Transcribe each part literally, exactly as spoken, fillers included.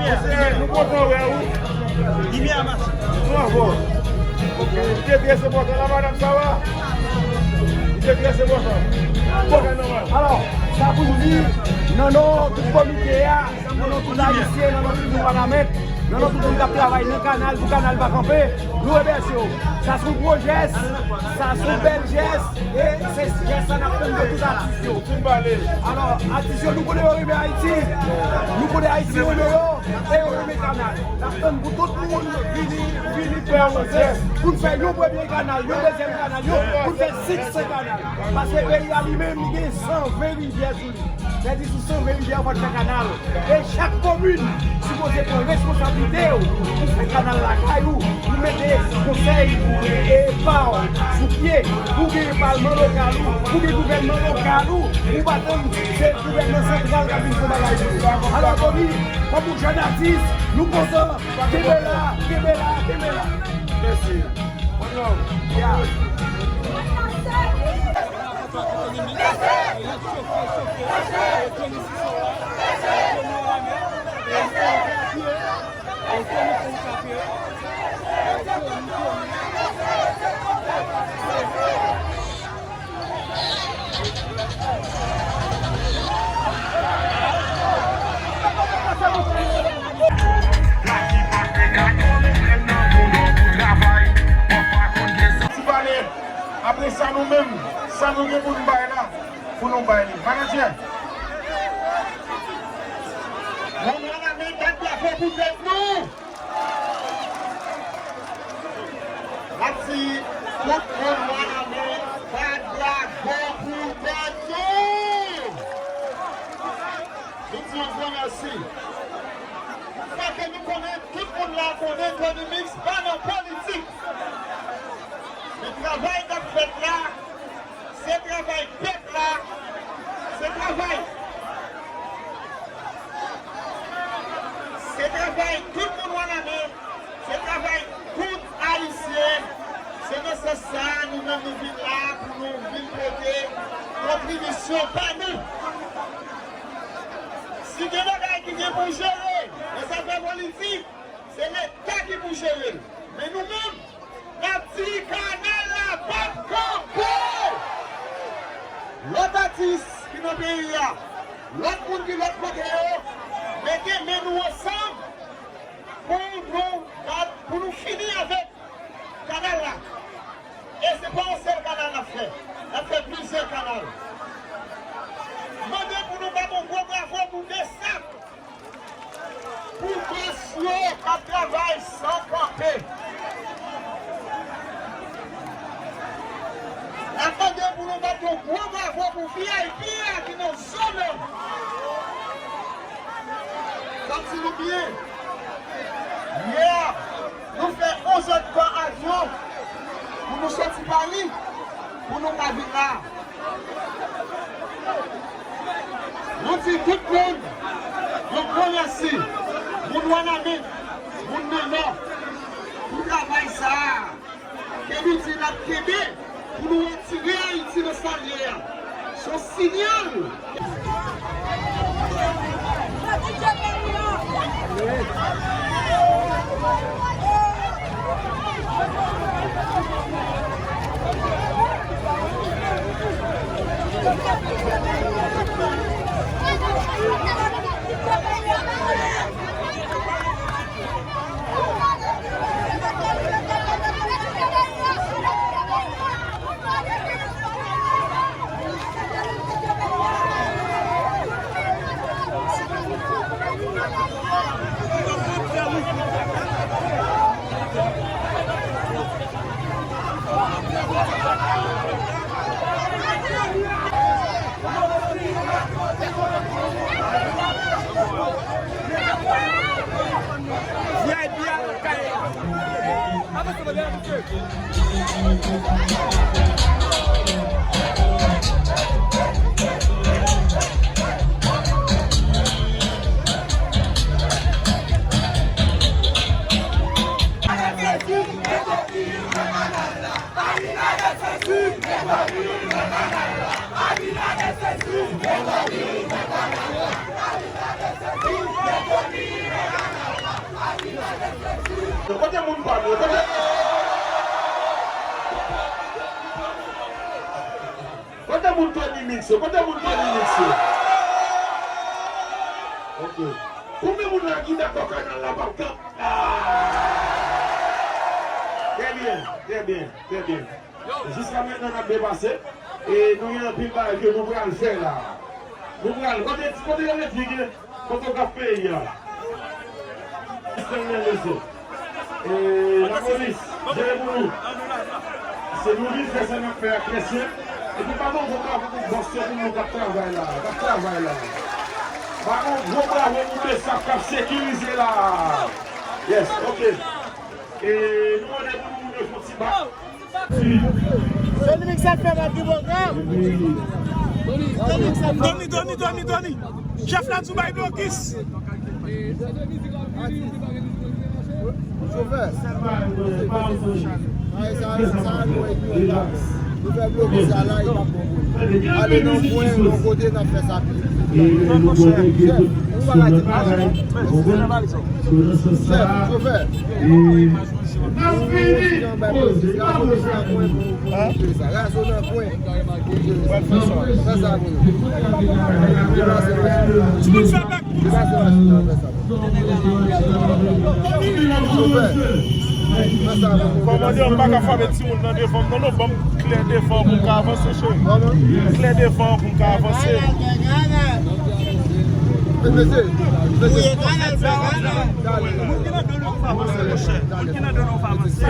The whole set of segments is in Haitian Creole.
Nou kontan wè ou. Limyè a mache. Nou anfòm. Ou te trè enpòtan la, madanm, sa va? Ou te trè enpòtan. Bagay nòmal. Alò, sa pou nou di, nan non tout komite a, nan non tout Ayisyen, nan non tout moun Wanament, nan non tout moun k ap travay nan kanal pou kanal pa kanpe, nou ebèje w. Sa se yon gwo jès, sa se yon bèl jès, e se jès sa n ap tann de tout atis yo. Alò, atis yo, nou konnen yo renmen Ayiti, nou konnen Ayiti renmen yo, e yo renmen kanal. N ap tann pou tout moun vini, vini fè yon jès, pou n fè yon premye kanal, yon dezyèm kanal, yon, pou n fè sis kanal. Paske peyi a li menm, li gen san ven rivyè sou li. Sa di sou san ven rivyè, fò n fè kanal. E chak komin sipoze pran responsablite yo pou fè kanal lakay ou, pou mete konsèy e pa w sou pye, pou gen palman lokal ou, pou gen gouvènman lokal ou, ou pa tann se gouvènman santral k ap vin fè bagay pou ou. Alò, Tony, kòm yon jèn atis, nou kontan. Kenbe la, kenbe la, kenbe la. Mèsi. One love. Yeah. Ti pale, apre sa nou menm, sa nou gen pou n bay la, pou nou bay li. Manadjè. Mwen, mwen, mwen, bat bravo pou tèt nou. N ap di tout moun Wanament, bat bravo pou tèt nou! Nou di yon gran mèsi. Paske nou konnen, tout moun la konnen Tony Mix pa nan politik. Men travay k ap fèt la, se travay pèp la, se travay, se travay tout moun Wanament, se travay tout Ayisyen. Se nan sans sa a, nou menm nou vin la pou nou vin pote kontribisyon pa nou. Si gen bagay ki gen pou jere nan zafè politik, se Leta ki pou jere l. Men nou menm, n ap di kanal la p ap kanpe! Lòt atis ki nan peyi a, lòt moun ki lòt kote yo, mete men nou ansanm pou nou, pou nou fini avèk kanal la. E se pa yon sèl kanal n ap fè. N ap fè plizyè kanal. Mande pou nou bat yon gwo bravo pou BSAP. Pou bòs yo k ap travay san kanpe. N ap mande pou nou bat yon gwo bravo pou VIP a ki nan zòn nan. Santi nou byen. Yè, nou fè onzè tan avyon pou nou soti Pari, pou nou ka vin la. Nou di tout moun yon gran mèsi, moun Wanament, moun nan Nò, pou travay sa a. Ke nou di n ap kenbe pou nou retire Ayiti nan sa l ye a. Se yon siyal. Kote, kote moun Tony Mix yo? Kote moun Tony Mix yo? Ok. Konbyen moun la ki dakò kanal la p ap kanpe? Ah! Trè byen, trè byen, trè byen. Jiska mentnan n ap byen pase. E nou gen anpil bagay ke nou pral fè la. Nou pral, kote, kote yo redi gen fotograf peyi a? Stanley Leso. E lapolis, jere pou nou. Se nou ki fè sa n ap fè a, mesye. Epi pa bon, bon, bravo pou bòs yo, pou nou k ap travay la, k ap travay la. Pa bon, gwo bravo pou mesye k ap sekirize la. Yes, ok. E nou mande pou nou fè yon ti ba. Tony Mix ap fè bak li pwogram. Tony, Tony, Tony, Tony. Chèf la di w bay blokis. Chofè. Ay, sa, sa, nou, epi, nou fè blokis sa la, li p ap bon pou nou. Ale nan yon kwen, yon kote, n ap fè sa pi. Chèf, ou pa ka di m pa. Chèf, chofè. N ap fini poze, pa poze. Razo nan kwen. Fè sa pou nou. Deplase machin nan, fè sa pou nou. Chofè. Fè sa pou nou. Kòmandè, m pa ka frape timoun nan devan m, non, non, ban m klè devan pou m ka avanse, cheri. Klè devan pou m ka avanse. Mesye, mesye. Moun ki nan do nou pa avanse, monchè. Moun ki nan do nou pa avanse.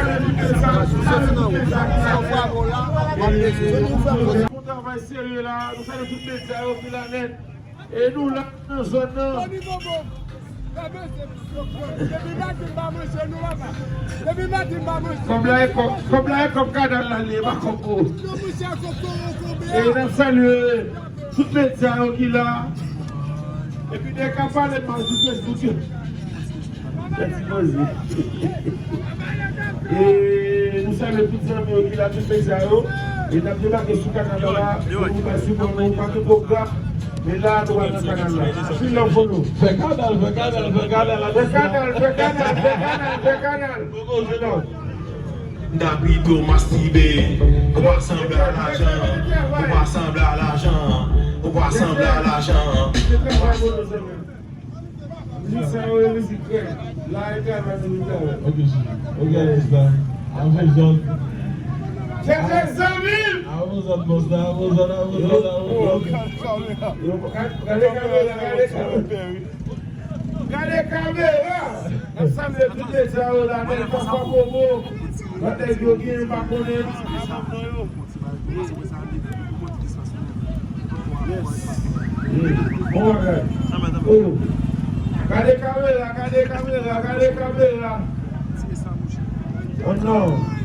Bon travay serye la, nou salye tout medya yo ki la nèt. E nou la nan zòn nan. Tony Bobo, depi maten m pa manje, nou papa. Depi maten m pa manje. Kòb la e kòb, kòb la e kòb kanal la li ye, pa kòb ou. Non, monchè, kòb ou, kòb ou. E n ap salye tout medya yo ki la. Epi nèg k ap pale mal sou Facebook yo. Fè ti poze. E nou salye tout zanmi yo ki la, tout medya yo. E n ap debake sou kanal la. Pou nou bay sipò nou, pa gen pwogram. Men la, nou pral nan kanal la. Anpil love pou nou. Fè kanal, fè kanal, fè kanal, fè kanal, fè kanal, fè kanal, fè kanal. Anpil love. N ap rive w mastibe. Ou pa sanble a lajan. Ou pa sanble a lajan. Ou pa sanble a lajan. Mizik sa yo, e mizik trè. La, e travay nou travay. Ok, G. Ok, G, sa. Avè zòt. Chèche zanmi! Avè zòt, bòs la, avè zòt, avè zòt, avè zòt. Yo, gade kamera, gade kamera. Gade kamera! N ap salye tout medya yo la, men Papa Bobo, lòt nèg yo gen, m pa konnen. Yes. Bon bagay. Oh. Gade kamera, gade kamera, gade kamera. Oh non.